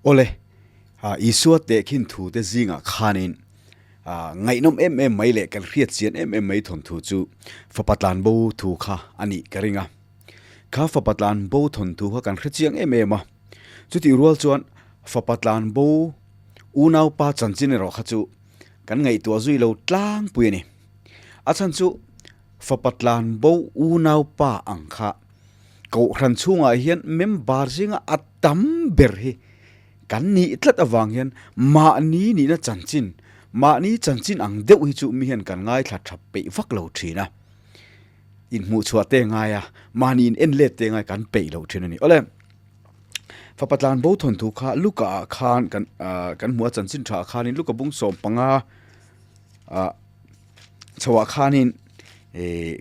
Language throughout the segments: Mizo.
Awle, Isua tehkhin thute zingah khanin ngaihnawm em em mai leh kan hriat chian em em mai thawnthu chu fapa tlanbo thu kha a nih ka ring a. Kha fapa tlanbo thawnthu kha kan hre chiang em em a. Chutih rual chuan fapa tlanbo unaupa chanchin erawh kha chu kan ngaihtuah zui lo tlangpui a ni. A chhan chu fapa tlanbo unaupa ang kha Kohhran chhungah hian member zinga a tam ber hi kan nih tlat avang hian mahni nihna chanchin, mahni chanchin ang deuh hi chu mi hian kan ngaithla tha peih vak lo thin a. Inhmuhchhuah te ngai a, mahni in en let te ngai kan peih lo thin a ni. Awle, fapa tlan bo thawnthu kha Luka ah khan kan kan hmuh a chanchin tha ah khanin Luka bung 15 ah chhoah khanin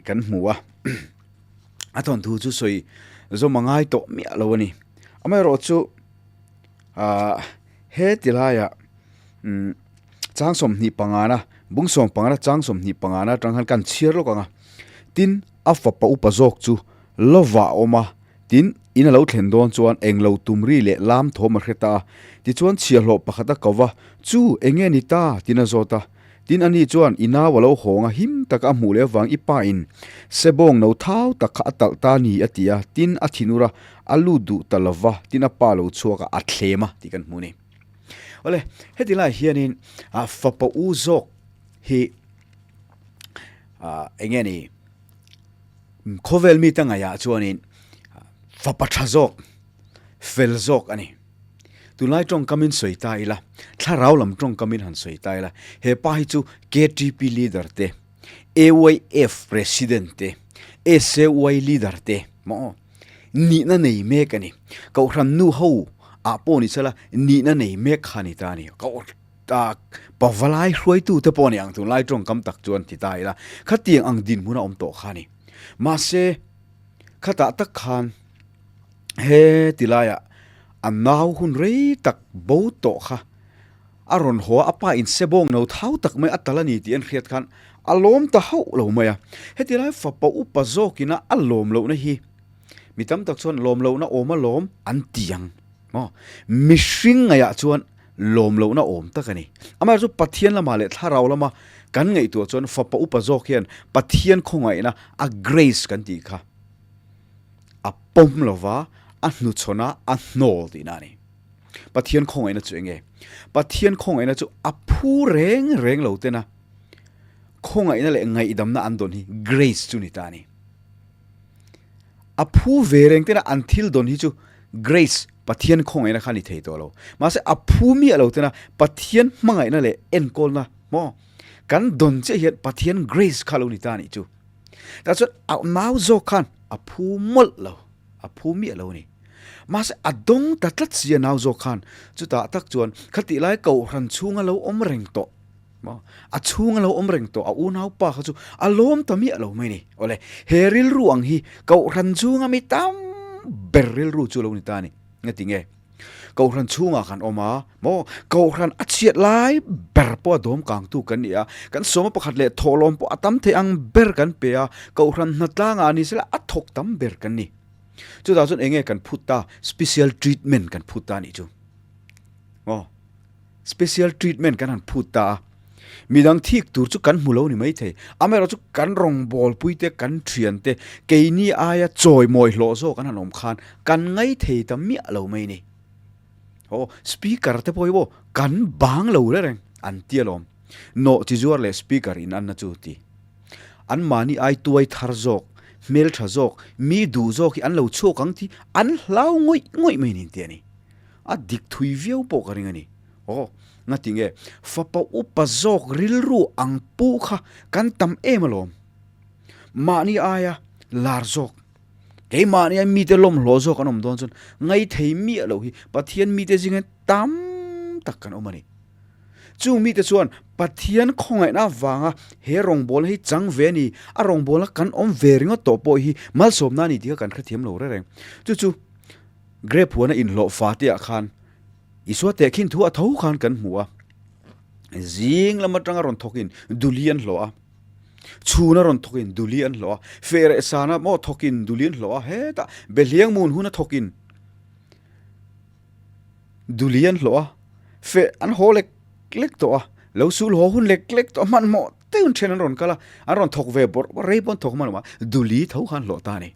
kan hmu a. A thawnthu chu sawi zawm a ngai tawh miah lo a ni. Amaherawhchu ahh he ti laiah umm chang 25 na bung 15 na chang 25 na atang khan kan chhiar lawk ang a. Tin, a fapa upa zawk chu lova a awm a, tin in a lo thlen dawn chuan englo tumri leh lam thawm a hre ta a. Tichuan chhiahhlawh pakhat a ko va, Chu, enge ni ta? tin a zawt a. Tin, ani chuan i nau a lo hawng a, him taka a hmuh leh avang i pa in sebawng no thau tak kha a talh ta ni a ti a, tin a thinur a, a lut duh ta lo va, tin a pa lo chhuak a, a thlem a tih kan hmu a ni. Awle, heti lai hianin fapa u zawk hi eng nge ni, khawvel mite ngaihah chuanin fapa tha zawk, fel zawk a ni. Tunlai tawngkamin sawi ta ila, thlarau lam tawngkamin han sawi ta ila, he pa hi chu KTP leader te, AYF president te, SAY leader te maw nihna nei mek a ni. Kohhran nu ho ah pawh ni sela nihna nei mek kha a ni ta a ni. Pavalai hruaitu te pawh a ni ang tunlai tawngkam tak chuan ti ta ila, khatiang ang dinhmun a awm tawh kha a ni. Mahse, khatah tak khan He ti laiah a nau hun rei tak bo tawh kha a rawn haw a, a pa in sebawng no thau tak mai a tal a ni tih an hriat khan a lawm ta hauh lo mai a. Heti lai fapa upa zawkina a lawm lohna hi mi tam tak chuan lawm lohna awm a lawm an ti ang maw? Mihring ngaihah chuan lawm lohna awm tak a ni. Amaherawhchu Pathian lamah leh thlarau lama kan ngaihtuah chuan fapa upa zawk hian Pathian khawngaihna a grace kan tih kha A pawm lova, a hnuchhawn a, a hnawl tihna a ni. Pathian khawngaihna chu enge? Pathian khawngaihna chu a phu reng reng lo tena khawngaihna leh ngaihdamna an dawn hi grace chu ni ta a ni. A phu ve reng tena an thil dawn hi chu grace, Pathian khawngaihna kha a ni thei tawh lo. Mahse a phu miah lo tena Pathian hmangaihna leh enkawlna maw kan dawn chiah hian Pathian grace kha lo ni ta a nih chu. Tah chuan a nau zawk khan a phu mawlh lo, a phu miah lo a ni. Mahse a dawng ta tlat si a nau zawk khan, chutah tak chuan khatih lai kohhran chhunga lo awm reng tawh maw, a chhunga lo awm reng tawh a unaupa kha chu a lawm ta miah lo mai a ni. Awle, he rilru ang hi kohhran chhunga mi tam ber rilru chu lo ni ta a ni. Ngati nge? Kohhran chhungah kan awm a, maw? Kohhran a chhiat lai ber pawh a dawm kangtu kan ni a, kan sawma pakhat leh thawhlawm pawh a tam thei ang ber kan pe a, kohhran hnatlangah ni sela a thawk tam ber kan ni. Chutah chuan enge kan phut ta? Special treatment kan phut ta a nih chu. Maw? Special treatment kan han phut ta a, midang thik tur chu kan hmu lo ni maithei. Amaherawhchu kan rawngbawlpui te, kan thian te, keini aia chawimawi hlawh zawk an han awm khan kan ngaithei ta miah lo mai ni. Aw, speaker te pawh hi aw kan bang lo reng reng an ti alawm. Nawh chi zuar leh speaker in anna chu ti. An mahni ai tuai thar zawk, hmeltha zawk, mi duh zawk hi an lo chhuak ang tih an hlau ngawih ngawih mai ni an ti a ni. A dik thui viau pawh ka ring a ni. Aw, ngati nge? Fapa upa zawk rilru ang pu kha kan tam em alawm. Mahni aia lar zawk, keimahni aia mite lawmhlawh zawk an awm dawn chuan ngaithei miah loh hi Pathian mite zinga tam tak kan awm a ni. Chung mite chuan Pathian khawngaihna avanga he rawngbawlna hi chang ve a ni, a rawngbawlna kan awm ve ringawt tawh pawh hi malsawmna a ni tih kha kan hrethiam lo reng reng. Chu chu Grape huana inhlawh fate ah khan Isua tehkhin thu a tho khan kan hmu a, zing lam atanga rawn thawkin duli an hlawh a, chhuna rawn thawkin duli an hlawh a, fehreh sana maw thawkin duli an hlawh a, hetah behliang mun huna thawkin. Duli an hlawh a, feh an haw lek lek tawh a, lo sul haw hun lek lek tawh a, hmanhmawh deuhin then an rawn kal a, an rawn thawk ve bawrh bawrh, rei pawh an thawk hman lo a, duli tho kha an hlawh ta a ni.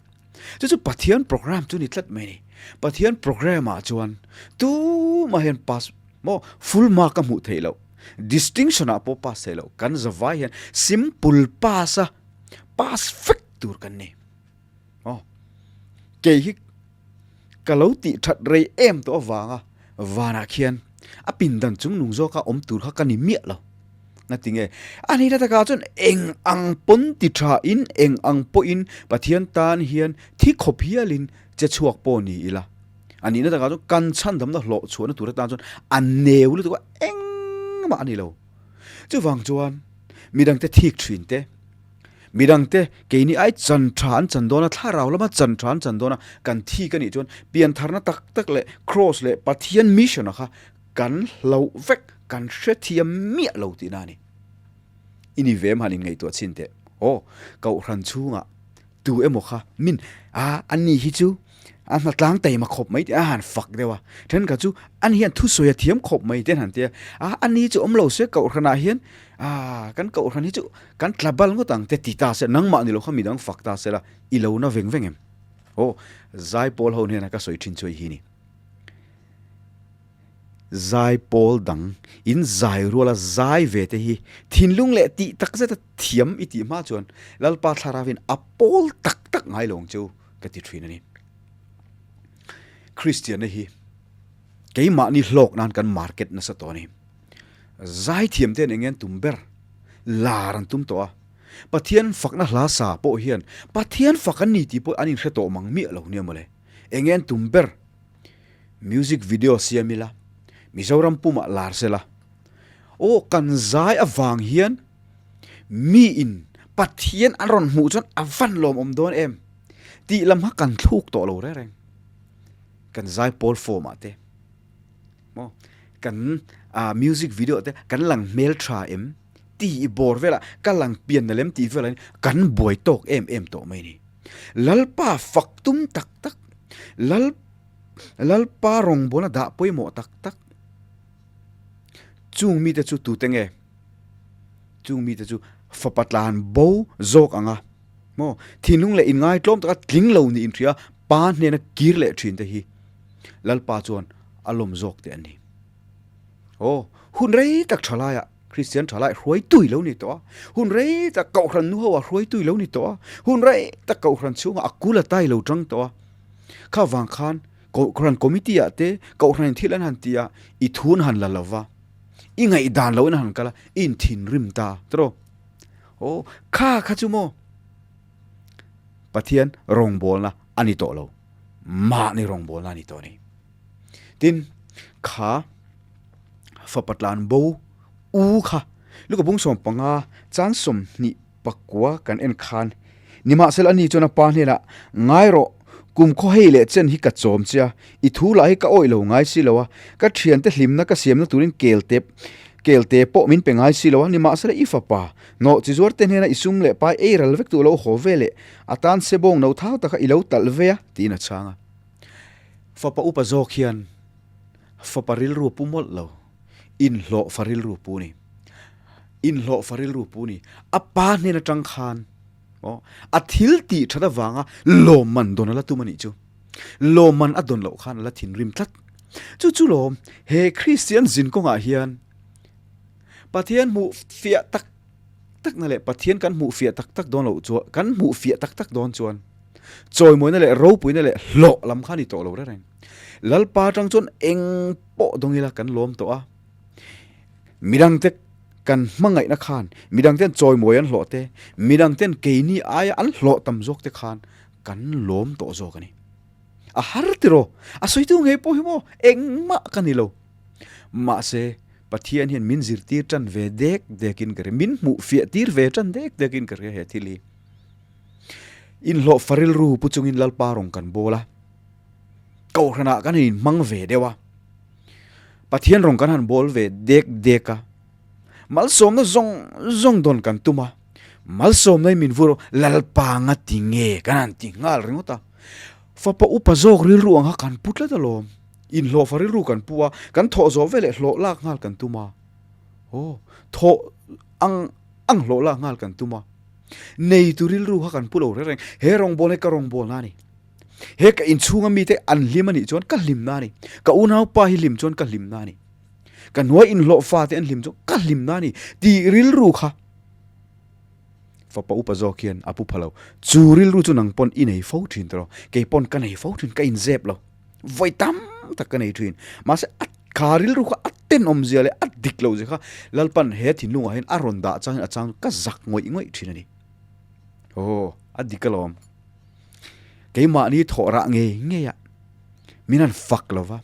Chu chu Pathian program chu ni tlat mai a ni. Pathian program ah chuan tumah hian pass maw full mark a hmuh theih loh, distinction ah pawh pass theih loh, kan zavai hian simple pass a pass vek tur kan ni. Aw, kei hi ka lo tih that rei em tawh avanga vanah khian a pindan chung nung zawka awm tur kha ka ni miah lo. Ngatinge? A nihna takah chuan eng ang pawn ti tha in eng ang pawhin Pathian tan hian thi khawp hialin che chhuak pawh ni ila. A nihna takah chuan kan chhandamna hlawh chhuahna tur atan chuan a neu lutuk a, engmah a ni lo. Chuvang chuan midangte thik thin te, Midangte keini ai chan tha an chan dawn a, thlarau lama chan tha an chan dawn a, kan thik a nih chuan piantharna tak tak leh Kraws leh Pathian mission a kha kan hlauh vek, kan hrethiam miah lo tihna a ni. I ni ve han inngaihtuah chhin teh. Aw, Kohhran chhungah tu emaw kha min a, ani hi chu a hnatlang taima khawp mai tih a han fak deuh a, thenkhat chu ani hian thusawi a thiam khawp mai te an han ti a, a ani chu awm lo se Kohhranah hian a kan Kohhran hi chu Kan tla bal ngawt ang te ti ta se, nangmah ni lo kha midang fak ta se la, i lo na veng veng em? Aw, Zaipawl ho hnena ka sawi thin chu hei hi ni. Zaipawl dang in zai ruala zai ve te hi thinlung leh tih tak zeta thiam i tih hma chuan Lalpa Thlarauin a pawl tak tak ngai lo ang che u ka ti thin a ni. Kristianna hi keimahni hlawk nan kan market nasa tawh a ni. Zaithiam te an eng nge an tum ber? Lar an tum tawh a. Pathian fakna hla sa pawh hian Pathian fak an ni tih pawh an inhre tawh mang miah lo nia mawle. Eng nge an tum ber? Music video siam ila, Mizoram pumah lar sela. Aw kan zai avang hian miin Pathian an rawn hmuh chuan a van lawmawm dawn em tih lam kha kan thluk tawh lo reng reng. Kan zai pawl form ah te. Maw kan music video te kan lang hmel tha em tih i bawr velah ka lang pian na lem tih velah in kan buai tawk em em tawh mai ni. Lalpa fak tum tak tak, Lal Lalpa rawngbawlna dah pawimawh tak tak chung mite chu tute nge? Chung mite chu fapa tlan bo zawk ang a maw thinlung leh inngaitlawm taka tling lo niin hria pa hnena kir leh thin te hi Lalpa chuan a lawm zawk teh a ni. Aw, hun rei tak thalaiah Kristian thalai hruaitui lo ni tawh a, hun rei tak Kohhran nu ho ah hruaitui lo ni tawh a, hun rei tak Kohhran chhungah a kul a tai lo tang tawh a. Kha vang khan Kohhran committee ah te Kohhran in thil an han ti a, i thu an han la lo va, i ngaihdan lo in an han kal a, i inthinrim ta tawh. Aw, kha kha chu maw Pathian rawngbawlna a ni tawh lo. Mahni rawngbawlna a ni tawh a ni. Tin, kha fapa tlan bo u kha Luka bung 15 chan 24 kan en khan nimahsela ani chuan a pa hnenah ngai rawh kum khaw hei leh chen hi ka chawm che a, i thu lah hi ka awih lo ngai si lo a, ka thiante hlimna ka siamna turin kelte kelte pawh min pe ngai si lo a, nimahsela i fapa nawh chi zuar te hnena i sum leh pai ei ral vek tu lo haw ve leh a tan sebawng no thau taka i lo talh ve a tiin a chhang a. Fapa upa zawk hian fapa rilru pu mawlh lo, inhlawh fa rilru pu ni. Inhlawh fa rilru pu ni. A pa hnen atang khan aw a thil tih that avanga lawmman dawn a la tum a nih chu. Lawmman a dawn loh khan a la thinrim tlat. Chu chu lawm he Kristian zin kawngah hian Pathian hmuh fiah tak takna leh Pathian kan hmuh fiah tak tak dawn loh chuan kan hmuh fiah tak tak dawn chuan chawimawina leh ropuina leh hlawh lam kha a ni tawh lo reng reng. Lalpa atang chuan eng pawh dawng ila kan lawm tawh a, midangte kan hmangaihna khan midangten chawimawi an hlawh te, midangten keini aia an hlawh tam zawk te khan kan lawm tawh zawk a ni. A har tiraw? A sawitu ngei pawh hi maw engmah ka ni lo. Mahse, Pathian hian min zirtir tan ve dek dekin ka hria, min hmuh fiah tir ve tan dek dekin ka hria he thil hi. Inhlawh fa rilru pu chungin Lalpa rawn kan bawl a, Kohhranah kan han inhmang ve deuh a, Pathian rawn kan han bawl ve dek dek a, malsawmna zawng zawng dawn kan tum a, malsawmna hi min vur Lalpa nga ti nge kan han ti nghal ringawt a, fapa upa zawk rilru ang kha kan pu tlat alawm. Inhlawhfa rilru kan pu a, kan thawh zawh veleh hlawh lak nghal kan tum a. Aw, thawh ang ang hlawh lak nghal kan tum a. Neitu rilru kha kan pu lo reng reng. He rawngbawlna hi ka rawngbawlna a ni. He ka inchhunga mite an hlim a nih chuan ka hlimna a ni. Ka unaupa hi hlim chuan ka hlimna a ni. Ka hnuai inhlawh fate an hlim chuan ka hlimna a ni tih rilru kha fapa upa zawk hian a pu pha lo. Chu rilru chu nang pawn i nei fo thin tawh lo. Kei pawn ka nei fo thin, ka inzep lo. Vawi tam tak ka nei thin. Mahse a kha rilru kha a tenawm zia leh a dik lo zia kha Lalpan he thinlungah hian a rawn dah changin a chang ka zak ngawih ngawih thin a ni. Aw, a dik alawm. Keimahni thawh rah ngei ngei a min han fak lo va.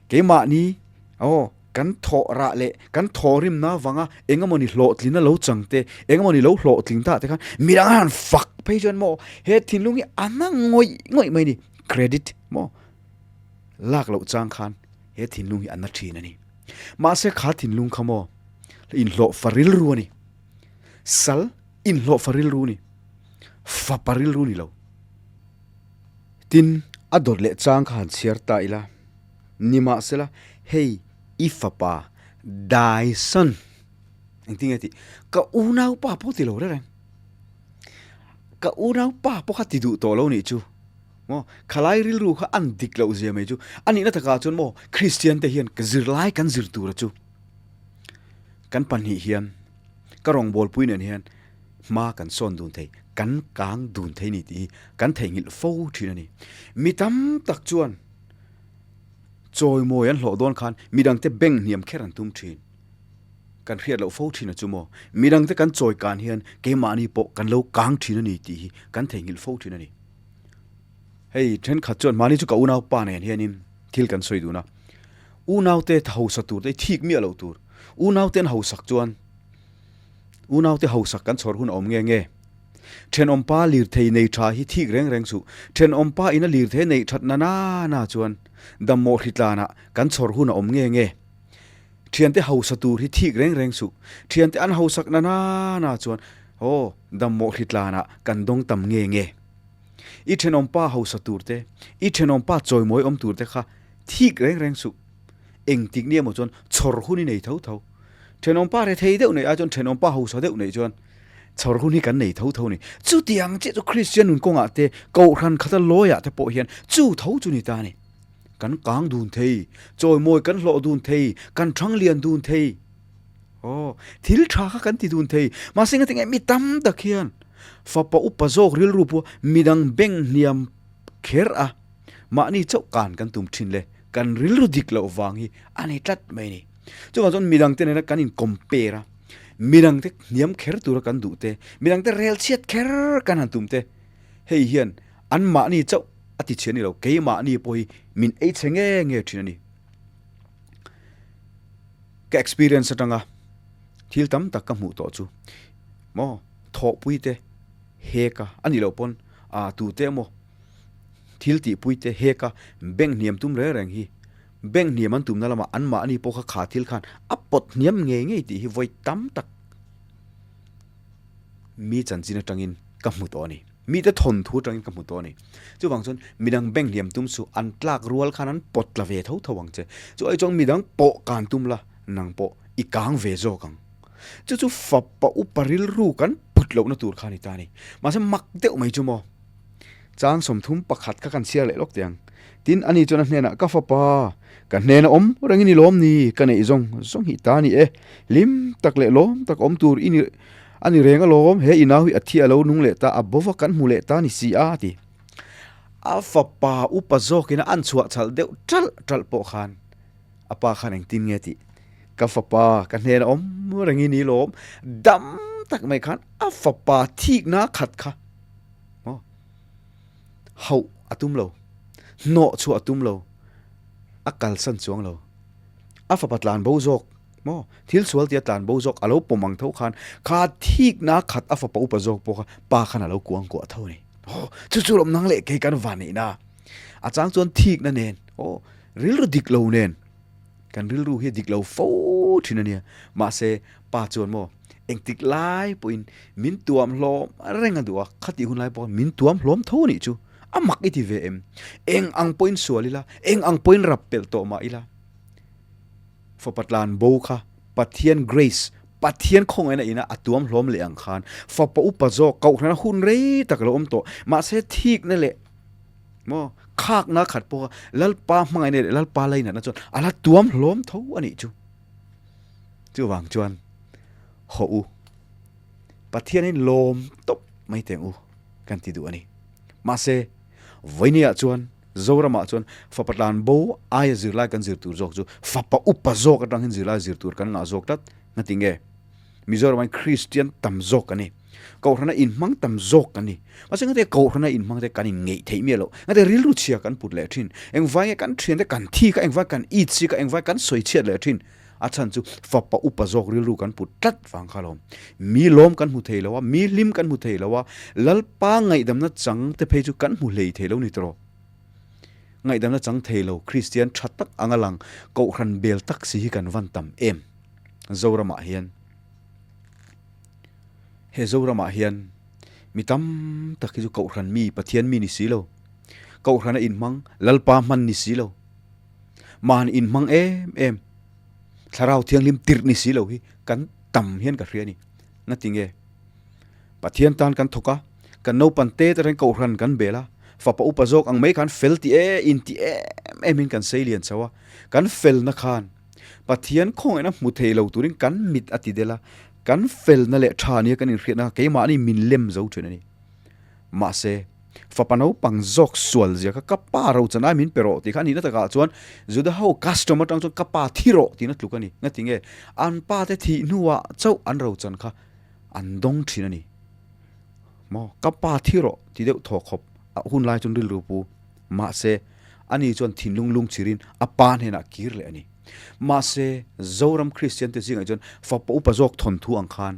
Keimahni aw kan thawh rah leh kan thawhrimna avanga eng emawni hlawhtlina lo chang te, eng emawni lo hlawhtling ta te khan midang an han fak phei chuan maw he thinlung hi a na ngawih ngawih mai a ni. Credit maw lak loh chang khan he thinlung hi a na thin a ni. Mahse kha thinlung kha maw inhlawhfa rilru a ni. Sal inhlawhfa rilru a ni. Fapa rilru ni lo. Tin, a dawt leh chang kha han chhiar ta ila. Nimahsela, hei i fapa Dyson, engtin nge tih? Ka unaupa pawh ti lo reng reng. Ka unaupa pawh kha ti duh tawh lo nih chu. Maw, khalai rilru kha an dik loh zia mai chu. A nihna takah chuan maw, Kristian te hian zirlai kan zir tura chu kan pahnih hian ka rawngbawlpui nen hian hma kan sawn dun thei, kan kang dun thei ni tih hi kan theihnghilh fo thin a ni. Mi tam tak chuan chawimawi an hlawh dawn khan midangte bank hniam kher an tum thin. Kan hriat loh fo thin a chu maw? Midangte kan chawi kan hian keimahni pawh kan lo kang thin a ni tih hi kan theihnghilh fo thin a ni. Hei thenkhat chuan mahni chu ka unaupa nen hianin thil kan sawi dun a, unaute hausa tur te hi thik miah loh tur, unaute an hausak chuan Unaute hausak kan chhawr hun a awm nge nge? Thenawmpa lirthei nei tha hi thik reng reng suh. Thenawmpa ina lirthei neih that na na na chuan dammawh hritlanah kan chhawr hun a awm nge nge? Thiante hausa tur hi thik reng reng suh. Thiante an hausak na na na chuan aw dammawh hritlanah kan dawng tam nge nge? I thenawmpa hausa tur te, i thenawmpa chawimawi awm tur te kha thik reng reng suh. Engtik ni emaw chuan chhawr hun i nei tho tho. Thenawmpa rethei deuh neih ai chuan thenawmpa hausa deuh neih chuan chhawr hun hi kan nei tho tho a ni. Chutiang chiah chu Kristian nun kawngah te, Kohhran khata lawiah te pawh hian chu tho chu ni ta a ni. Kan kang dun thei, chawimawi kan hlawh dun thei, kan thang lian dun thei. Aw, thil tha kha kan ti dun thei. Mahse engati nge mi tam tak hian fapa upa zawk rilru pawh midang beng hniam kher a, mahni chauh kan kan tum thin le, kan rilru dik loh vang hi a ni tlat mai a ni. Chuvang chuan midangte nena kan in compare a, midangte hniam kher tura kan duh te, midangte rel chhiat kher kan han tum te, hei hian an mahni chauh a ti chhe a ni lo, keimahni pawh hi min ei chhe nge nge thin a ni. Ka experience atanga thil tam tak ka hmuh tawh chu maw thawhpui te hek a, a nih loh pawn ah tute emaw thil tihpui te hek a, bank hniam tum reng reng hi Bank hniam an tumna lamah anmahni pawh kha kha thil khan a pawt hniam ngei ngei tih hi vawi tam tak mi chanchin atangin ka hmu tawh a ni. Mite thawnthu atangin ka hmu tawh a ni. Chuvang chuan midang bank hniam tum suh an tlak rual khan an pawt tla ve tho tho ang che. Chu ai chuan midang pawh kan tum la, nang pawh i kang ve zawk ang. Chu chu fapa upa rilru kan put lohna tur kha a ni ta a ni. Mahse mak deuh mai chu maw? Chang 31 kha kan chhiar leh lawk teh ang. Tin, ani chuan a hnenah, Ka fapa, ka hnena awm rengin i lawm ni, ka neih zawng zawng hi ta a ni e. Hlim tak leh lawm tak awm tur i ni a ni reng alawm, he i nau hi a thi a lo nung leh ta, a bova kan hmu leh ta a ni si a, a ti. A fapa upa zawkin a anchhuah chhalh deuh ṭalh ṭalh pawh khan a pa khan engtin nge tih, Ka fapa, ka hnena awm rengin i lawm, dam tak mai khan a fapa thikna khat kha maw hauh a tum lo, hnawh chhuah a tum lo, a kalsan chuang lo. A fapa tlan bo zawk maw thil sual tia tlan bo zawk a lo pawm ang tho khan kha thikna khat a fapa upa zawk pawh kha pa khan a lo kuang kuah tho a ni. Aw chu chu lawm nang leh kei kan van neihna a chang chuan thikna nen aw rilru dik lo nen Kan rilru hi a dik lo fo thin a nia. Mahse, pa chuan maw, engtik lai pawhin min tuam hlawm reng a duh a, khatih hun lai pawh khan min tuam hlawm tho a nih chu. A mak i ti ve em? Eng ang pawhin sual ila, eng ang pawhin rap pelh tawh mah ila, fapa tlan bo kha Pathian grace, Pathian khawngaihna ina a tuam hlawm leh ang khan fapa upa zawk kohhrana hun rei tak lo awm tawh. Mahse thikna leh maw khakna khat pawha Lalpa hmangaihna leh Lalpa lainatna chuan a la tuam hlawm tho a nih chu. Chuvang chuan hawh u, Pathianin lawm tawp mai teng u kan ti duh a ni. Mahse, Vawinia chuan Zoramah chuan fapa tlan bo aia zirlai kan zir tur zawk chu fapa upa zawk atang hian zirlai zir tur kan ngah zawk tlat. Ngati nge? Mizoramah hian Kristian tam zawk kan ni. Kohhrana inhmang tam zawk kan ni. Mahse ngati kohhrana inhmang te kan inngeih theih miah loh. Ngati rilru chhia kan put leh thin. Engvai nge kan thiante kan thi kha, engvai kan it si kha, engvai kan sawi chhiat leh thin. A chhan chu fapa upa zawk rilru kan put tlat vang kha lawm. Mi lawm kan hmu thei lo a, mi hlim kan hmu thei lo a, Lalpa ngaihdamna chang te phei chu kan hmu hlei thei lo ni tawh. Ngaihdamna chang thei lo Kristian tha tak anga lang Kohhran bel tak si hi kan van tam em. Zoramah hian he Zoramah hian mi tam tak hi chu Kohhran mi Pathian mi ni si lo, Kohhrana inhmang Lalpa hman ni si lo. Mahni inhmang em em, thlarau thianghlim tirh ni si lo hi kan tam hian ka hria a ni. Ngati nge? Pathian tan kan thawk a, kan naupan te te reng kohhran kan bel a, fapa upa zawk ang mai khan fel ti e, inti em em in kan sei lian chho a, kan felna khan Pathian khawngaihna hmu thei lo turin kan mit a ti del a, kan felna leh tha nia kan inhriatna kha keimahni min lem zo thin a ni. Mahse, fapa naupang zawk sual zia kha ka pa rochan ai min pe rawh tih kha a nihna takah chuan Juda ho custom atang chuan ka pa thi rawh tiin a tluk a ni. Ngati nge? An pa te thih hnuah chauh an rochan kha an dawng thin a ni. Maw? Ka pa thi rawh ti deuh thaw khawp a hun lai chuan rilru pu. Mahse, ani chuan thinlung lungchhirin a pa hnenah kir leh a ni. Mahse, Zoram Kristian te zingah chuan fapa upa zawk thawnthu ang khan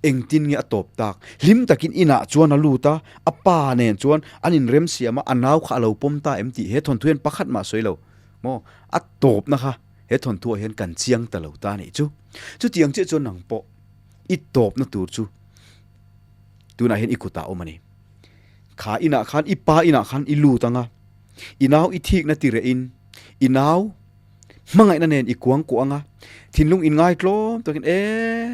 Engtin nge a tawp tak? Hlim takin inah chuan a lut a, a pa nen chuan an inremsiam a, a nau kha a lo pawm ta em tih he thawnthu hian pakhat mah sawi lo maw? A tawpna kha he thawnthuah hian kan chiang ta lo ta anih chu. Chutiang chiah chuan nang pawh i tawpna tur chu tunah hian i kutah a awm a ni. Kha inah khan i pa inah khan i lut ang a, i nau i thikna ti rehin i nau Hmangaihna nen i kuang kuah anga, thinlung in ngai tlawm takin e,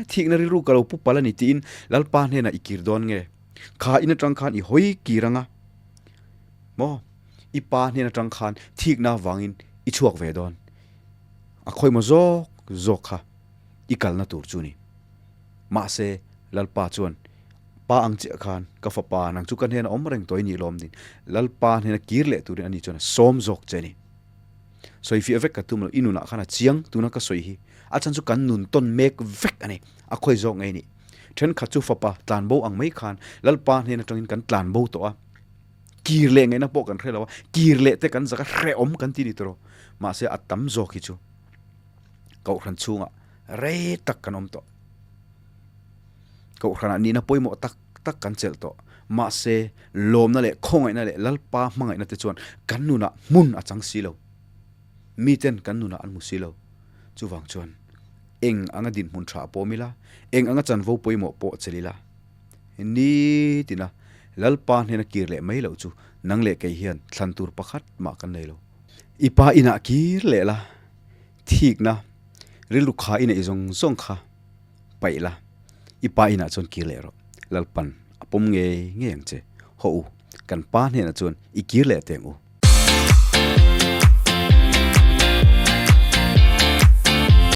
thikna rilru ka lo pu palh a ni tiin Lalpa hnenah i kir dawn nge? Kha in atang khan i hawi kir anga maw? I pa hnen atang khan thikna vangin i chhuak ve dawn. A khawimaw zawk zawk kha i kalna tur chu ni. Mahse, Lalpa chuan, Pa ang chiah khan ka fapa nang chu ka hnena awm reng tawh i nih lawm tiin Lalpa hnena kir leh turin ani chuan a sawm zawk che a ni. Sawi fiah vek ka tum lo, i nunah khan a chiang tuna ka sawi hi a chhan chu kan nun tawn mek vek a ni, a khawi zawk ngei a ni. Thenkhat chu fapa tlan bo ang mai khan Lalpa hnen atangin kan tlan bo tawh a, kir leh ngaihna pawh kan hre lo a, kir leh te kan zak a, hrehawm kan ti ni tawh lo. Mahse a tam zawk hi chu Kohhran chhungah rei tak kan awm tawh. Kohhranah nihna pawimawh tak tak kan chelh tawh. Mahse, lawmna leh khawngaihna leh Lalpa hmangaihna te chuan kan nunah hmun a chang si lo. Miten kan nunah an hmu si lo. Chuvang chuan, eng anga dinhmun tha pawh awm ila, eng anga chanvo pawimawh pawh chelh ila, nitina Lalpa hnena kir leh mai loh chu nang leh kei hian thlan tur pakhat mah kan nei lo. I pa inah kir leh la, thikna, rilru kha i neih zawng zawng kha paih la, i pa inah chuan kir leh rawh, Lalpan a pawm ngei ngei ang che. Haw u, kan pa hnenah chuan i kir leh teng u.